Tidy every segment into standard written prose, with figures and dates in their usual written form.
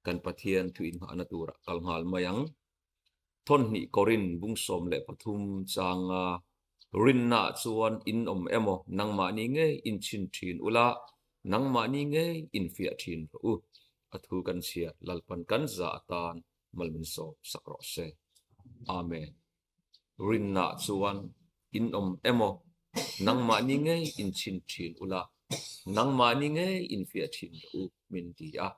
Kan Pathian thu inghahna turah kal nghal mai ang. Thawnhnih Korin bung 13 changa rinnaah chuan in awm emaw nangmahni ngei inchhin thin ula, nangmahni ngei infiah thin rawh u. A thu kan chhiar Lalpan kan za atan mal min sawm sak rawh se. Amen. Rinnaah chuan in awm emaw nangmahni ngei inchhin thin ula, nangmahni ngei infiah thin rawh u min ti a.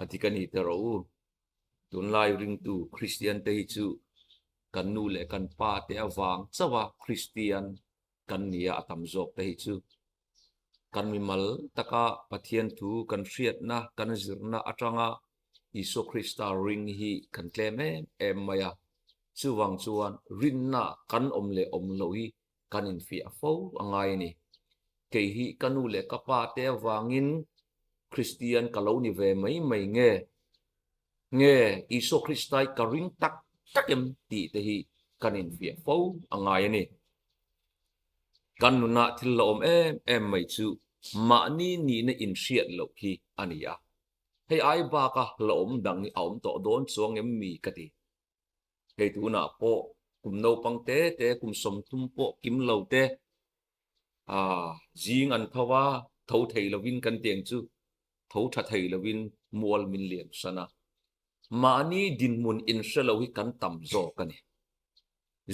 A dik a ni te rawh u. Tunlai ringtu Kristian te hi chu kan nu leh kan pa te avang chauh a Kristian kan ni a, a tam zawk te hi chu kan mimal taka Pathian thu kan hriatna, kan zirna atanga Isua Krista ring hi kan tlem em em mai a. Chuvang chuan rinna kan awm leh awm loh hi kan infiah fo a ngai a ni. Kei hi ka nu leh ka pa te avangin Kristian ka lo ni ve mai mai nge? Nge Isua Krista hi ka ring tak tak em tih te hi kan infiah fo a ngai a ni. Kan nunah thil la awm em em mai chu mahni nihna inhriat loh hi a ni a. Hei ai baka la awm dang hi a awm tawh dawn chuang em mi ka ti. Hei tunah pawh kum naupang te te, kum 30 pawh kim lo te zing an tho a, tho thei lovin kan tiang chu tho tha thei lovin mual min liam san a. Mahni dinhmun inhre lo hi kan tam zawk a ni.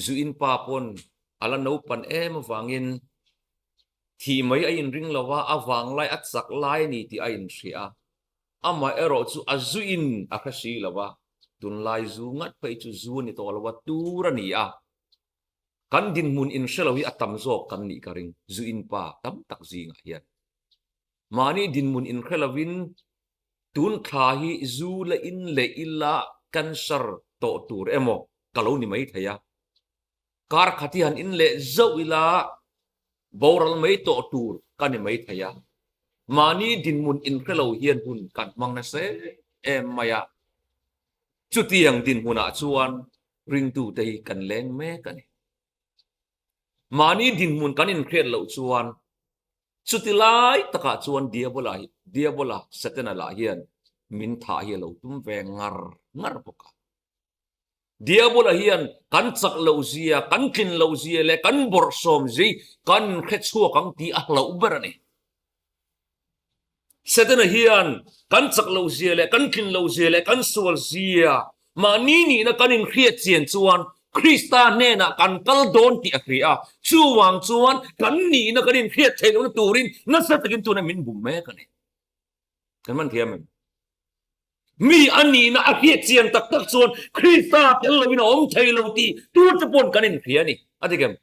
Zu in pa pawn a la naupan em avangin thih mai a inring lo a, a vanglai a chak lai a ni tih a inhria a. Amah erawh chu a zu in a hre si lo a, tunlai zu ngat phei chu zu a ni tawh lo a, tur a ni a. Kan dinhmun inhre lo hi a tam zawk kan nih ka ring, zu in pa tam tak zingah hian. Mahni dinhmun inhre lovin tun thla hi zu la in leh ila cancer tawh tur emaw ka lo ni mai thei a. Kar khat hi han in leh zauh ila boral mai tawh tur ka ni mai thei a. Mahni dinhmun inhre lo hian hun kan hmang nasa em mai a. Chutiang dinhmunah chuan ringtute hi kan leng mek a ni. Mahni dinhmun kan inhriat loh chuan Chuti lai takah chuan Diabola hi, Diabola, Setana lah hian min thah hi a lo tum ve ngar ngar bawk a. Diabola hian kan chak loh zia, kan tlin loh zia leh kan bawrhsawm zia hi kan hre chhuak ang tih a hlauh ber a ni. Setana hian kan chak loh zia leh kan tlin loh zia leh kan sual zia mahni nihna kan inhriat chian chuan Krista hnenah kan kal dawn tih a hria a, chuvang chuan kan nihna kan inhriat theih lohna turin nasa takin tuna min bum mek a ni. Kan man thiam em? Mi a nihna a hriat chian tak tak chuan Krista tel loin a awm thei lo tih tur te pawn kan inhria a ni. A dik em?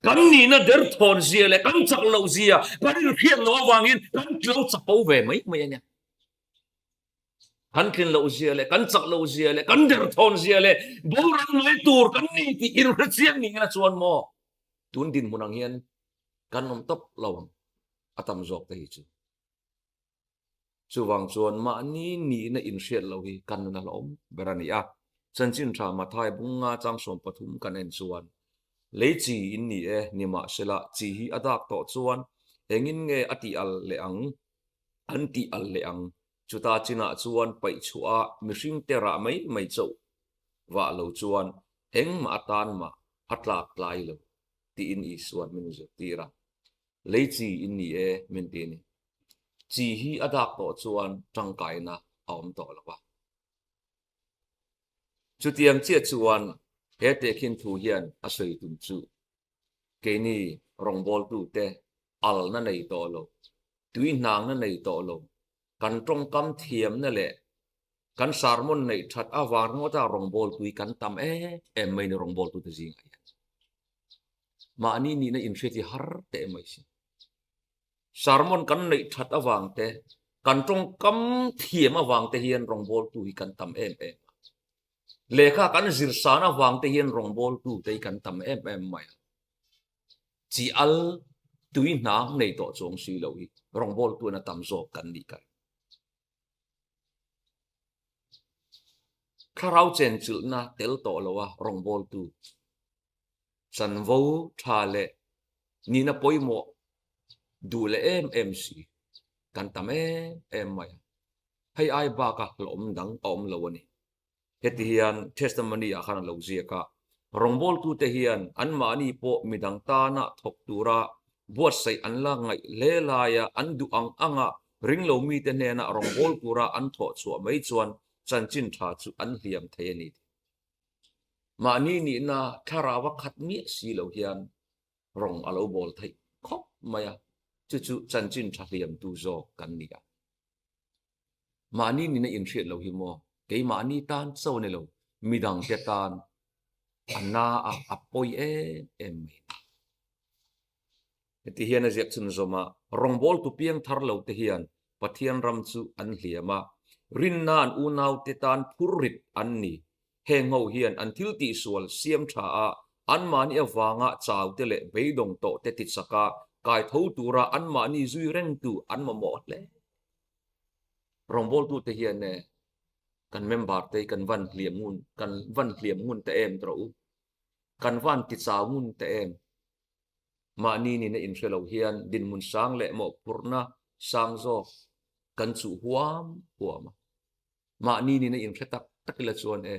Kan nihna derthawn zia leh kan chak loh zia kan inhriat loh avangin kan tlo chapo ve mai mai a nia. Kan tlin loh zia leh kan chak loh zia leh kan derthawn zia leh boral mai tur kan ni tih inhre chiang ni ila chuan maw tun dinhmun ang hian kan awm tawp lo ang a tam zawk te hi chu. Chuvang chuan mahni nihna inhriat loh hi kan nun a hlawm ber a ni a. Chanchin tha Mathai bunga chang 13 kan en chuan, Lei chi in ni e, nimahsela chi hi a dak tawh chuan engin nge a tih al leh ang? An tih al leh ang. Chuta chinah chuan paih chhuah a mihring te rah mai mai chauh vah lo chuan engmah atan mah a tlak tlai lo tiin Isua'n min zirtir a. Lei chi in ni e min ti a ni. Chi hi a dak tawh chuan tangkaina a awm tawh lo va. Chutiang chiah chuan he tehkhin thu hian a sawi tum chu keini rawngbawltute alna nei tawh lo, tuihnangna nei tawh lo, kan tawngkam thiamna leh kan sermon neih that avang ringawta rawngbawltui kan tam em em mai ni rawngbawltute zingah hian. Mahni nihna inhriat hi har teh mai si. Sermon kan neih that avang te, kan tawngkam thiam avang te hian rawngbawltu hi kan tam em em a. Lehkha kan zir san avang te hian rawngbawltu te hi kan tam em em mai a. Chi al tui hnang nei tawh chuang si lo hi rawngbawltu an a tam zawk kan nih ka ring. Thlarau chenchilhna tel tawh lo a rawngbawltu chanvo tha leh nihna pawimawh duh leh em em si kan tam em em mai a. Hei ai baka hlawm dang a awm lo a ni. Heti hian testimony-ah khan a lo ziak a, Rawngbawltute hian anmahni pawh midang tana thawk tura buatsaih an la ngaih hle laia an duh ang anga ringlo mite hnena rawngbâwl tura an thawh chhuah mai chuan chanchin tha chu an hliam thei a ni tih. Mahni nihna thlarau a khat miah si lo hian rawng a lo bawl theih khawp mai a, chu chu chanchin tha hliamtu zawk kan ni a. Mahni nihna inhriat lo hi maw keimahni tan cho a ni lo, midangte tan a na a, a pawi em em mai a ni. Heti hian a ziak chhunzawm a, Rawngbawltu piang thar lo te hian Pathian ram chu an hliam a, rinna an unaute tan phurrit an ni. Heng ho hian an thil tihsual siam tha a, anmahni avanga chaute leh beidawng tawh te tichak a, kai tho tura anmahni zui rengtu an mamawh hle. Rawngbawltute hian e, kan member te hi kan van hliam ngun, kan van hliam ngun ta em tawh u? Kan van tichau ngun ta em? Mahni nihna inhre lo hian dinhmun sang leh mawhphurhna sang zawk kan chuh huam huam a. Mahni nihna inhre tak tak ila chuan e,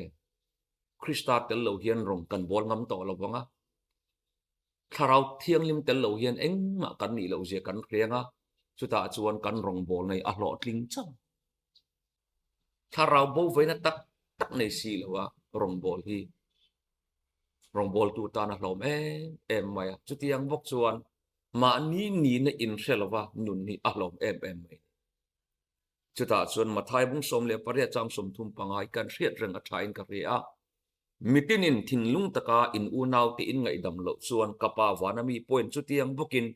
Krista tel lo hian rawng kan bawl ngam tawh lo vang a. Thlarau Thianghlim tel lo hian engmah kan nih loh zia kan hreng a, chutah chuan kan rawngbâwl nei a hlawhtling chauh. Thlarau bo veina tak tak nei si lo a rawngbâwl hi rawngbâwltu tan a hlawm em em mai a. Chutiang bawk chuan mahni nihna inhre lova nun hi a hlawm em em mai a ni. Chutah chuan Mathai bung 18 chang 35 kan hriat reng a thain ka hria a. Mitinin thinlung taka in unaute in ngaihdam loh chuan ka Pa vana mi pawhin chutiang bawkin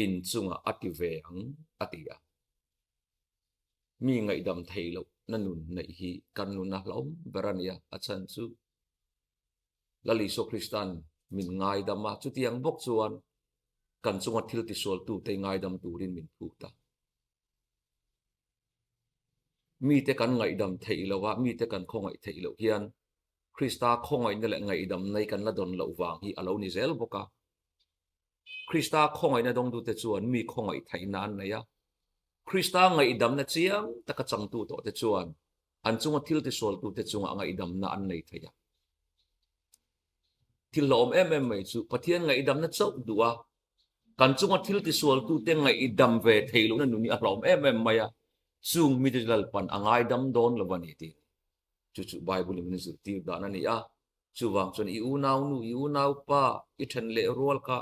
in chungah a ti ve ang, a ti a. Mi ngaihdam thei loh na nun neih hi kan nun a hlauhawm ber a nia, a chhan chu Lal Isua Krista'n min ngaidam a, chutiang bawk chuan kan chunga thil tisualtute ngaidam turin min phut a. Mite kan ngaihdam theih loh a, mite kan khawngaih theih loh hian Krista khawngaihna leh ngaihdamna hi kan la dawn loh vang hi a lo ni zel bawk a. Krista khawngaihna dawngtute chuan mi khawngaih theihna an nei a. Krista ngaihdamna chiang taka changtu tawhte chuan an chunga thil tisualtute chungah ngaihdamna an nei thei a. Thil hlauhawm em em mai chu Pathian ngaihdamna chauh duh a, Kan chunga thil tisualtute ngaihdam ve theih lohna nun hi a hlauhawm em em mai a, chung mite chu Lalpan a ngaidam dawn lo a ni tih chu chu Bible in min zirtir dan a ni a. Chuvang chuan i unaunu, i unaupa, i then leh rual kha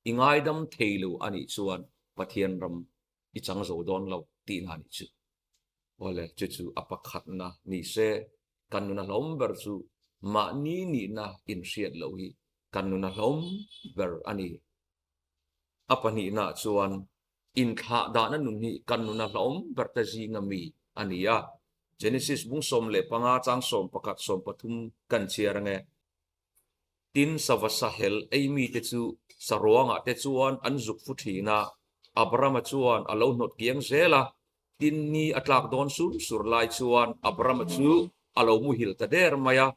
i ngaidam thei lo a nih chuan Pathian ram i chang zo dawn lo tihna a nih chu. Awle, chu chu a pakhatna ni se, kan nuna hlawm ber chu mahni nihna inhriat loh hi kan nuna hlawm ber a ni. A pahnihnaah chuan inthlah dahna nun hi kan nuna hlawm ber te zinga mi a ni a. Genesis bung 15 chang 11, 13 kan chhiar ange. Tin, sava sahel ei mite chu saruangah te chuan an zuk fu thin a, Abrama chuan a lo hnawt kiang zel a. Tin, ni a tlak dawn sur sur lai chuan Abrama chu a lo muhil ta der mai a.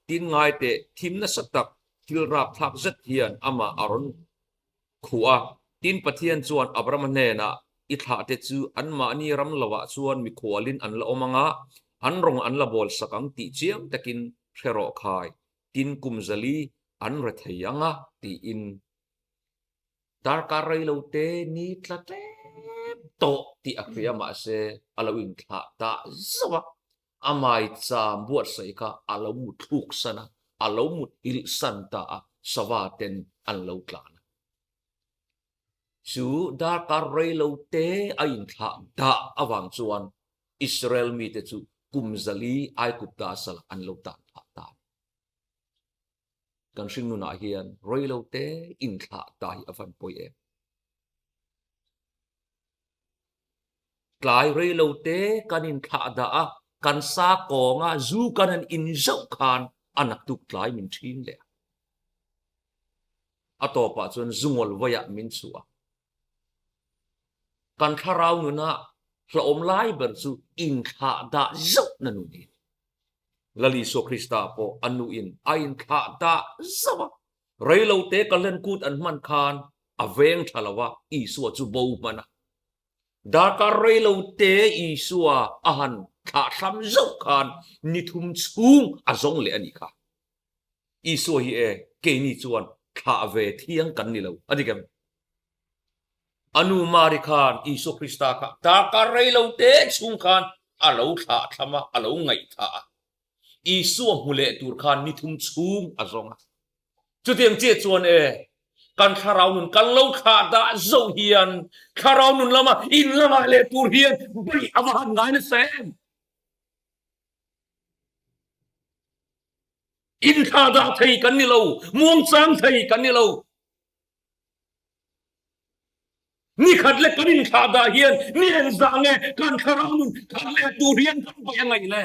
Tin, ngaiteh thim nasa tak thil rapthlak zet hian amah a rawn khuh a. Tin, Pathian chuan Abrama hnenah, I thlahte chu anmahni ram lovah chuan mikhualin an la awm ang a, an rawng an la bawl sak ang tih chiang takin hre rawh khai, tin kum zali an re thei ang a, tiin darkar rei lo te ni tla tlem tawh tih a hria mahse a lo inthlah tah zauh a, a maicham buatsaih kha a lo mut thluk san a, a lo mut hilh san ta a, sava ten an lo tlan a. Chu darkar rei lo te a inthlah dah avang chuan Israel mite chu kum zali Aigupta salah an lo tan phah ta a ni. Kan hringnunah hian rei lo te inthlah ta hi a van pawi em? Tlai rei lo te kan inthlah dah a, kan sa kawnga zu kan han in zauh khan a naktuk tlai min thin leh a. A tawpah chuan zungawl vaiah min chhuah a. Kan thlarau nuna hlauhawm lai ber chu inthlah dah zauh na nun hi a ni. Lal Isua Krista pawh a nuin a inthlah dah zauh a, reilote Kalhlen kut an hman khan a veng tha lo a, Isua chu bo hman a. Darkar reilote Isua a han thlah. thlahthlam zauh khan ni thum chhung a zawng leh a nih kha. Isua hi e, keini chuan thlah ve thiang kan ni lo a dik em? A nu Mari khan Isua Krista kha darkar rei lo te chhung khan a lo thlahthlam a, a lo ngaihthah a. Isua hmu leh tur khan ni thum chhung a zawng a. Chutiang chiah chuan e, kan thlarau nun kan lo thlah dah zoh hian thlarau nun lama in lamah leh tur hian beih a va han ngai nasa em? Inthlah dah thei kan ni lo, muangchang thei kan ni lo. Ni khat leh kan inthlah dah hian ni engzah nge kan thlarau nun khat leh tur hian kan paih a ngaih le?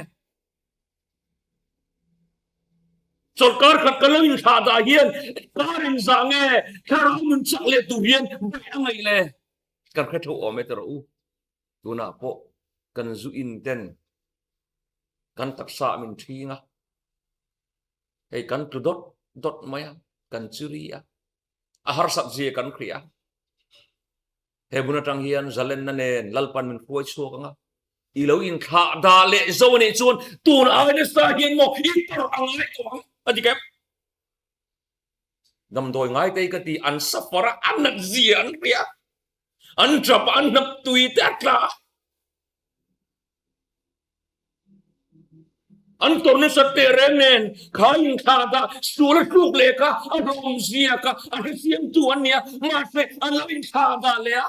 Sorkar khat kan lo inthlah dah hian kar engzah nge thlarau nun chak leh tur hian paih a ngaih le? Kan hre tho awm e ti rawh u. Tunah pawh kan zu in ten kan taksa min ṭhing a, hei kan tlu dawt dawt mai a, kan chiri a, a harsat zia kan hria a. He hmun atang hian zalenna nen Lalpan min hruai chhuak ang a, i lo inthlah dah leh zo a nih chuan tun ai nasa hian maw i tawrh a ngai tawh ang a ti kep. Damdawi ngai te hi ka ti an suffer a, a nat zia an hria, an tap a, an hnap tui te a tla a. An tawrh nasat teh reng nen kha inthlah dah sual a tluk leh kha a hlawm zia kha a hre siamtu an nia mahse an lo inthlah dah leh a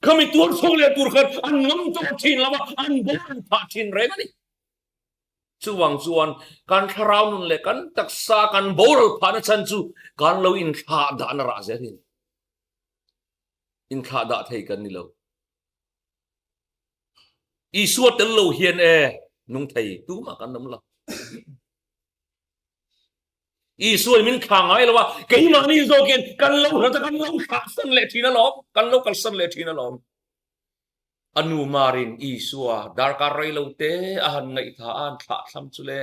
khami tuar chho leh tur khan an ngam tawh thin lo a an bawr phah thin reng a ni. Chuvang chuan kan thlarau nun leh kan taksa kan boral phahna chhan chu kan lo inthlah dahna rah zel hi a ni. Inthlah dah thei kan ni lo. Isua tel lo hian e nung thei tumah kan awm lo. Isua in min thla ngai lo a, keimahni zawkin kan lo hlat a, kan lo thlahsan leh thin alawm, kan lo kalsan leh thin alawm. A nu Marin Isua darkar rei lo te a han ngaihthla a, an thlahthlam chu le.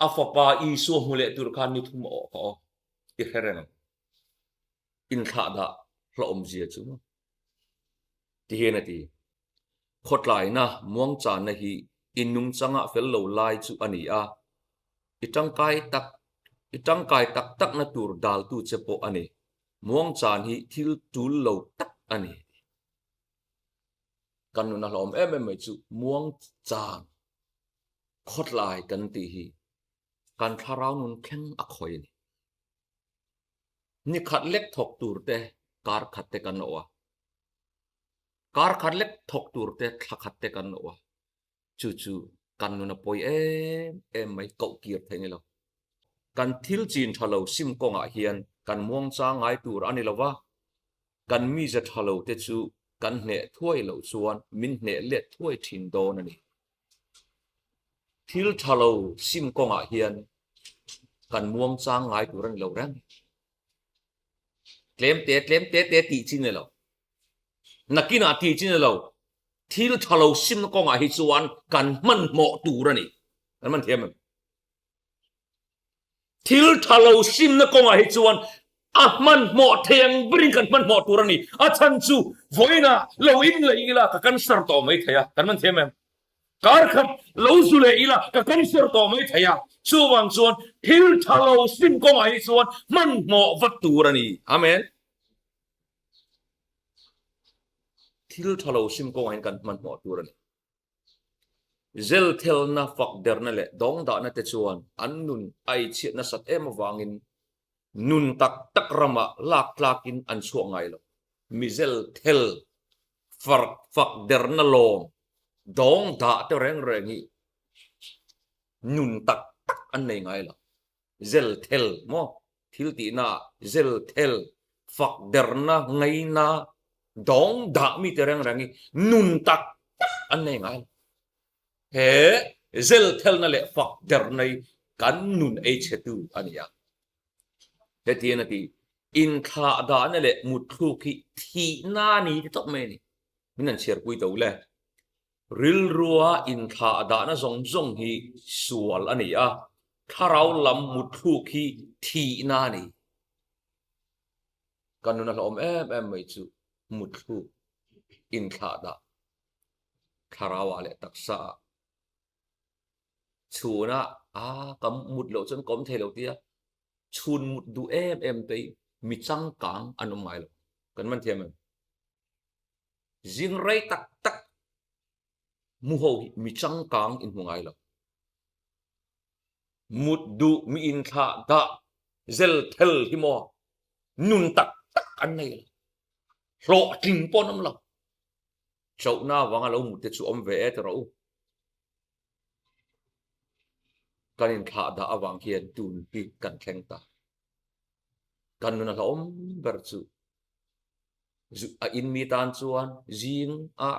A fapa Isua hmu leh tur khan ni thum a awh ka aw, i hre reng ang. Inthlahdah hlawhawmzia chu maw? Ti hian a ti. Khawtlaina muangchanna hi i nungchangah fel lo lai chu a ni a, i tangkai tak i tangkai tak takna tur daltu che pawh a ni. Muangchan hi thil tul lo tak a ni. Kan nun a hlawm em em mai chu muangchan khawtlai kan tih hi kan thlarau nun thleng a khawi a ni. Ni khat lek thawk tur te kar khat te kan awh a, kar khat lek thawk tur te thla khat te kan awh a, chu chu kan nun a pawi em em mai koh kir thei ni lo. Kan thil chin tha lo sim kawngah hian kan muangchang ngai tur a ni lo va, kan mize tha lo te chu kan hneh thuai loh chuan min hneh let thuai thin dawn a ni. Thil tha lo sim kawngah hian kan muangchang ngai tur a ni lo reng. Tlem te tlem te te tih chi ni lo. Nakinah tih chi ni lo. Thil tha lo simna kawngah hi chuan kan hmanhmawh tur a ni. Kan hman thiam em? Thil tha lo simna kawngah hi chuan a hmanhmawh thei ang berin kan hmanhmawh tur a ni. A chhan chu vawiinah lo inlei ila ka cancer tawh mai thei a, kan hman thiam em? Kar khat lo zu leh ila ka cancer tawh mai thei a. Chuvang chuan thil tha lo sim kawngah hi chuan hmanhmawh vat tur a ni. Amen. Thil tha lo sim kawngah hian kan hmanhmawh tur a ni. Zelthelna, fakderna leh dawngdahna te chuan an nun a eichhiat nasat em avangin nun tak tak ramah lak tlakin an chhuak ngai lo. Mi zelthel, fakderna lawm, dawngdah te reng reng hi nun tak tak an nei ngai lo. Zelthel maw? Thil tihna ah zelthel, fakderna, ngaina, dawng dah mi te reng reng hi nun tak tak an nei ngai lo. He zelthelna leh fakderna hi kan nun ei chhetu a ni a. Hetiang a ti, inthlahdahna leh mutthluk hi thihna a ni ti tawp mai a ni. Min han chhiarpui to le. Rilrua inthlahdahna zawng zawng hi sual a ni a, thlarau lam mutthluk hi thihna a ni. Kan nun a hlawm em em mai chu mutthluk inthlahdah. Thlarauah leh taksaah chhunah a ka mut loh chuan ka awm thei lo tia chhun mut duh em em te hi mi changkang an awm ngai lo. Kan man thiam em? Zing rei tak tak mu ho hi mi changkang in hmu ngai lo. Mut duh mi inthlah dah zel thel hi maw nun tak tak an nei lo. Hlawhtling pawh an awm lo. Chauhna vanga lo mut te chu awm ve e ti rawh u. Kan inthlah dah avang hian tun hi kan thleng ta. Kan nun a hlauhawm ber chu a in mi tan chuan zing a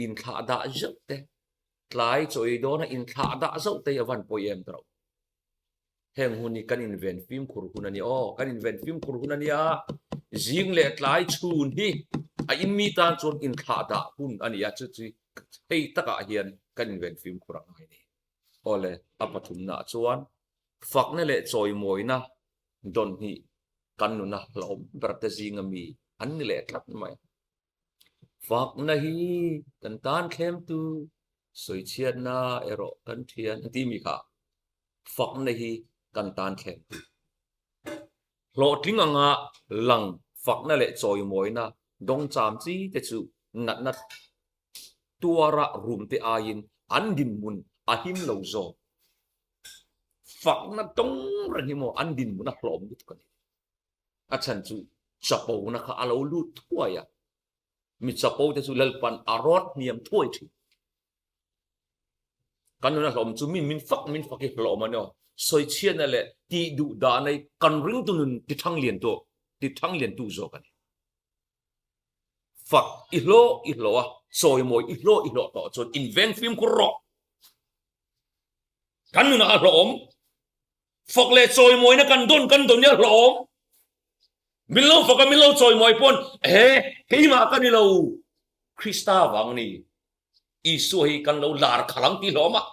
inthlah dah zauh te, tlai chaw ei dawn a inthlah dah zauh te hi a van pawi em ti rawh u. Heng hun hi kan inven fimkhur hun a ni aw, kan inven fimkhur hun a nia. Zing leh tlai chhun hi a in mi tan chuan inthlah dah hun a ni a, chu chu hei takah hian kan inven fimkhur a ngai a ni. Awle, a pathumnaah chuan fakna leh chawimawina dawn hi kan nuna hlauhawm ber te zinga mi an ni leh tlat mai. Fakna hi kan tan thlemtu sawichhiatna erawh kan thian a ti mi kha fakna hi kan tan thlemtu. Hlawhtling anga lang fakna leh chawimawina dawngcham chi te chu natna tuara rumte aiin an dinhmun a him lo zawk. Fakna tawng reng hi maw an dinhmun a hlawm lutuk a ni. A chhan chu chapona kha a lo lut thuai a, mi chapo te chu Lalpan a rawt hniam thuai thin. Kan nuna hlawm chu min min fak min fak hi hlawm a ni aw. Sawichhiatna leh tih duh dahna hi kan ringtu nun ti thang lian tu ti thang lian tu zawk a ni. Fak i hlawh i hlawh a, chawimawi i hlawh i hlawh tawh chuan inveng fimkhur rawh. Kan nunah a hlawhawm. Fak leh chawimawina kan dawn kan dawn hi a hlawhawm. Min lo fak a, min lo chawimawi pawn he keimah ka ni lo, Krista vang a ni. Isua hi kan lo lar khalh ang tih hlawhawm a.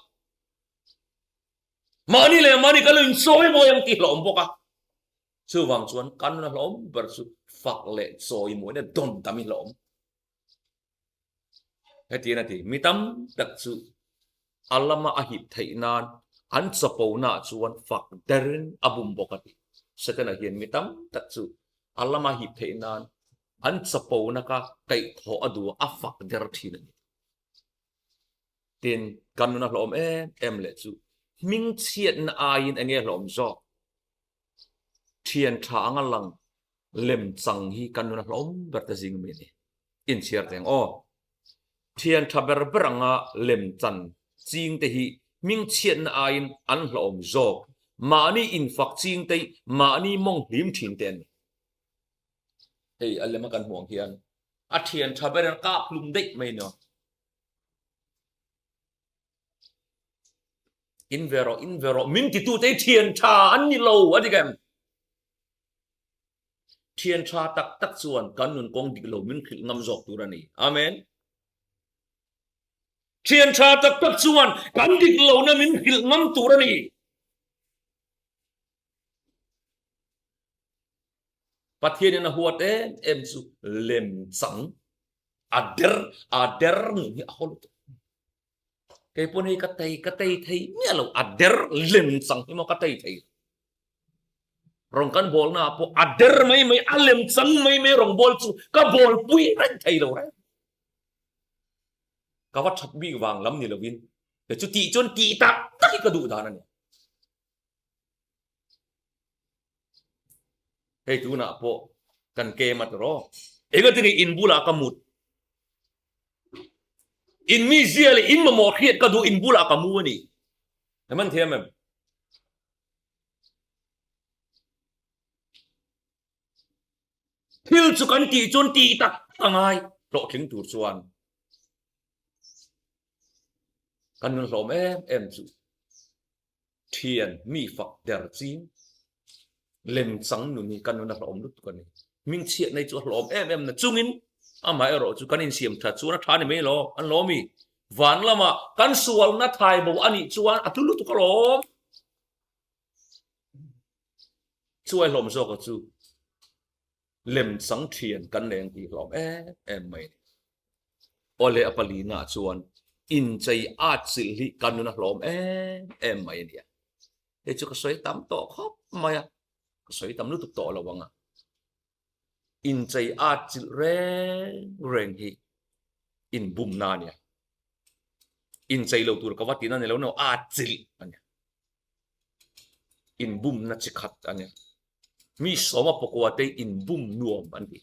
Mahni leh mahni kan lo inchawimawi ang tih hlawhawm bawk a. Chuvang chuan kan nuna hlawhawm ber chu fak leh chawimawina dawn tam hi hlawhawm. Hetiang a ti, mi tam tak chu a lama a hip theih nan an chapona chuan fak derin a bum bawk a ti. Setana hian mi tam tak chu a lama hip theih nan an chapona kha kaihthawh a duh a, a fak der thin a ni. Tin, kan nuna hlawm em em leh chu hmingchhiatna aiin enge hlawm zawk? Thian tha anga lang lemchang hi kan nuna hlawm ber te zing ami a ni. Inchhiar teng aw. Thian tha ber ber anga lemchan ching te hi hmingchhiatna aiin an hlawm zawk. Mahni infak ching te hi mahni mawng hlim thin te an ni. Hei a lema kan hmuh ang hian a thian tha ber in a kap hlum daih mai a ni aw. In ve rawh, in ve rawh, min titute hi thian tha an ni lo a dik em? Thian tha tak tak chuan kan nun kawng dik lo min hrilh ngam zawk tur a ni. Amen. Thian tha tak tak chuan kan dik lohna min hrilh ngam tur a ni. Pathianin a huat em em chu lem chang a der a der nun hi a haw lutuk. Kei pawn hei ka tei ka tei thei miah lo a der lem chang hi maw ka tei thei lo. Rawng kan bawl na ah pawh a der mai mai a lem chang mai mai rawng bawl chu ka bawl pui reng thei lo reng. Ka va that bik vang lam ni lovin chu tih chuan tih tak tak hi ka duh dan a ni. Hei tunah pawh kan kem a tiraw? Engatinge in bulah ka mut? In mizia leh in mamawh hriat ka duh in bulah ka mu a ni. Em an thiam em? Thil chu kan tih chuan tih tak tak a ngai hlawhtling tur chuan kan nun hlawm em em chu. Thian mi fak der ching lemchang nun hi kan nun a hlawm lutuk a ni. Hmingchhiatna hi chu a hlawm em em na chungin amaherawh chu kan insiam that chuan a tha ni mai lo an lawm i. Van lama kan sualna thai bo a nih chuan a tlu lutuk alawm. Chuai hlawm zawka chu lemchang thian kan leng tih hlawm em em mai a ni. Awle a palina chuan. Inchei at chilh hi ka nun a hlawm em em mai a nia. Hei chu ka sawi tam tawh khawp mai a, ka sawi tam lutuk tawh lo ang a. Inchei at chilh reng reng hi inbumna a nia. Inchei lo tur ka va tihna ni lo no, at chilh a nia. Inbumna chi khat a nia. Mi sawma pakua te inbum nuam an ti.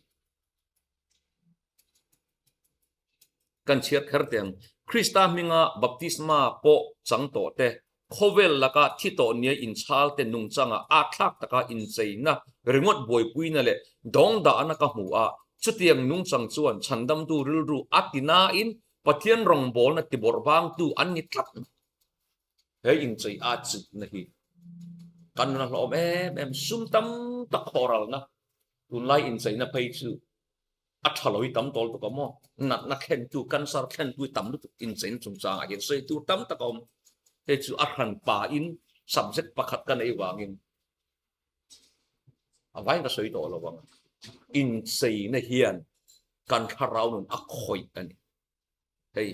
Kan chhiar kher teh ang. Krista hminga baptisma pawh chang tawh te, khawvel laka thi tawh nia inchhal te nungchanga âtthlak taka incheina ringawt buaipuina leh dawngdahna ka hmu a, chutiang nungchang chuan chhandamtu rilru a ti nain Pathian rawngbawlna tibawrhbangtu an ni tlat mai. He inchei ât chutna hi kan nun a hlawm em em, sum tam tak khawhralna, tunlai incheina phei chu a tha lo hi tam tawl tuk a maw? Natna thlentu, cancer thlentu hi tam lutuk incheina chungchangah hian sawi tur tam tak a awm. Hei chu a hran pahin subject pakhat ka neih vangin a vaiin ka sawi tawh lo ang. Incheina hian kan thlarau nun a khawih a ni. Hei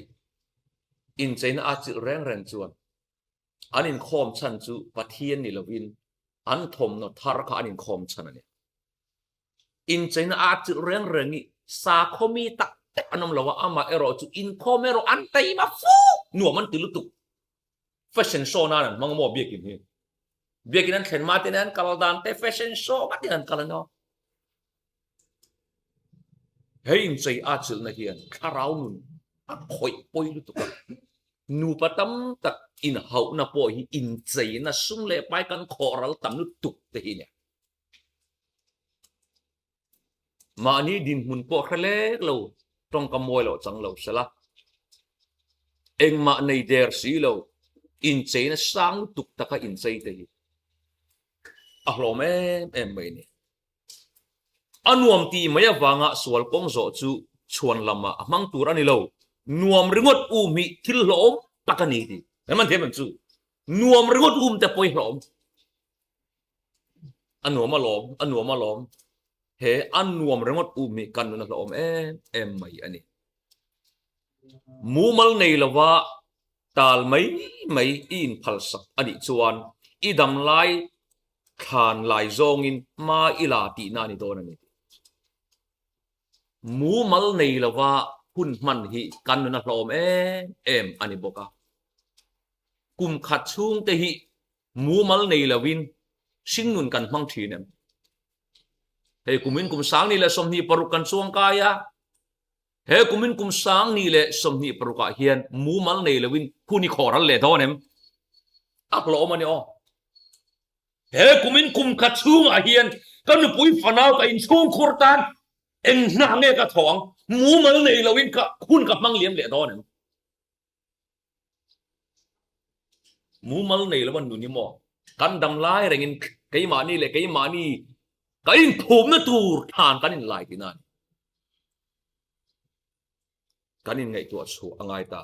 incheina a chilh reng reng chuan an inkhawm chhan chu Pathian ni lovin an thawmhnaw thar kha an inkhawm chhan a ni. Incheina a chilh reng reng i sakhaw mi tak tak an awm lo a, amah erawh chu inkhawm erawh an taima fu nuam an ti lutuk. Fashion show nan an hmang maw biakin hi? Biakin an thlen mah te nen an kal dan te fashion show ngatin an kal a nia. He inchei a chilhna hian thlarau nun a khawih pawi lutuk a, nupa tam tak inhauhna pawh hi incheina sum leh pai kan khawhral tam lutuk te hi a nia. Mahni dinhmun pawh hre lek lo, tawngka mawi loh chang lo sela, engmah nei der si lo, incheina sang lutuk taka inchei te hi a hlawm em em mai a ni. A nuam tih mai avanga sual kawng zawh chu chhuan lamah a hmang tur a ni lo. Nuam ringawt um hi thil hlawhawm tak a ni tih kan man thiam em chu? Nuam ringawt um te pawh hi hlawhawm. A nuam alawm, a nuam alawm. He a nuam ringawt um hi kan nun a hlawhawm em em mai a ni. Mumal nei lova tal mai mai i inphalsak a nih chuan i dam lai thlan lai zawngin hma i la tihna a ni dawn a ni tih. Mumal nei lova hun hman hi kan nun a hlawm em em a ni bawk a. Kum khat chhungte hi mumal nei lovin hringnun kan hmang thin em? Hei kumin kum 2026 kan chuang kai a, He kumin kum 2026 ah hian mumal nei loin hun i khawh ral leh dawn em? A hlawm a ni aw. He kumin kum khat chhungah hian ka nupui fanau ka inchhungkhur tan eng hna nge ka thawh ang? Mumal nei loin ka hun ka hmang liam leh dawn em? Mumal nei lo an nun hi maw? Kan dam lai rengin keimahni leh keimahni ka inphumna tur thlan kan inlai tihna a ni. Kan inngaihtuah chhuah a ngai ta.